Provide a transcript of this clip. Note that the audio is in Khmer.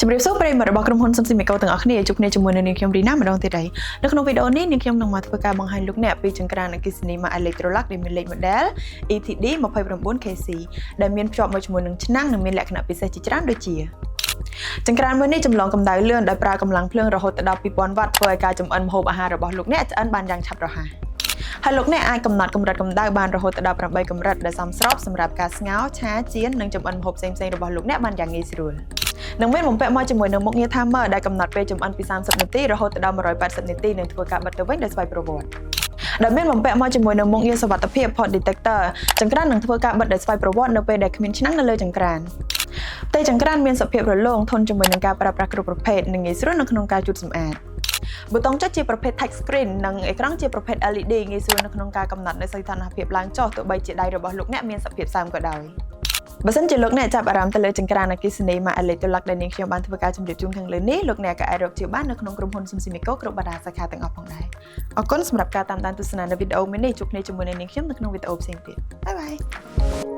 ជម្រាបសួរប្រិយមិត្តរបស់ក្រុមហ៊ុនស៊ុនស៊ីមីកូទាំងអស់គ្នា។ជួបគ្នាជាមួយនឹងនាងខ្ញុំរីណាម្ដងទៀតហើយនៅក្នុងវីដេអូនេះនាងខ្ញុំនឹងមកធ្វើការបង្ហាញលោកអ្នកពីចង្ក្រានអគ្គិសនីម៉ាក Electrolux ដែលមានលេខ model ETD 29 KC ដែលមានភ្ជាប់មកជាមួយនឹងឆ្នាំងនិងមានលក្ខណៈពិសេសជាច្រើនដូចជាចង្ក្រានមួយនេះចម្លងកម្ដៅលឿនដោយប្រើកម្លាំងភ្លើងរហូតដល់2000វ៉ាត់ធ្វើឲ្យការចម្អិនម្ហូបអាហាររបស់លោកអ្នកឆ្អិនបានយ៉ាងឆាប់រហ័សហើយលោកអ្នកអាចកំណត់កម្រិតកម្ដៅបានរហូតដល់8កម្រិតដែលសមស្របសម្រាប់ការស្ងោរឆាចៀននិងចម្អិនម្ហូបផ្សេងៗរបស់លោកអ្នកបានយ៉ាងងាយស្រួលនឹងមានបំពាក់មកជាមួយនឹងមុខងារ timer ដែលកំណត់ពេលចម្អិនពី30នាទីរហូតដល់180នាទីនិងធ្វើការបិទទៅវិញដោយស្វ័យប្រវត្តិដែលមានបំពាក់មកជាមួយនឹងមុខងារសុវត្ថិភាព pot detector ចង្ក្រាននឹងធ្វើការបិទដោយស្វ័យប្រវត្តិនៅពេលដែលគ្មានឆ្នាំងនៅលើចង្ក្រានផ្ទៃចង្ក្រានមានសភាពរលោងធន់ជាមួយនឹងការប្រើប្រាស់គ្រប់ប្រភេទនិងងាយស្រួលនៅក្នុងការជូតសម្អាតប៊ូតុងចុចជាប្រភេទ touch screen និងអេក្រង់ជាប្រភេទ LED ងាយស្រួលនៅក្នុងការកំណត់នៅសីតុណ្ហភាពឡើងចុះទោះបីជាដៃរបស់លោកអ្នកមានសភាពសើមក៏ដោយបើសិនជាលោកអ្នកចាប់អារម្មណ៍ទៅលើចង្ក្រានអគ្គិសនីម៉ាក Electrolux ដែលនាងខ្ញុំបានធ្វើការជម្រាបជូនខាងលើនេះលោកអ្នកក៏អាចរកជាបាននៅក្នុងក្រុមហ៊ុនស៊ុនស៊ីមីកូគ្រប់បណ្ដាសាខាទាំងអស់ផងដែរអរគុណសម្រាប់ការតាមដានទស្សនានៅវីដេអូមួយនេះជួបគ្នាជាមួយនឹងនាងខ្ញុំនៅក្នុងវីដេអូផ្សេងទៀត bye bye.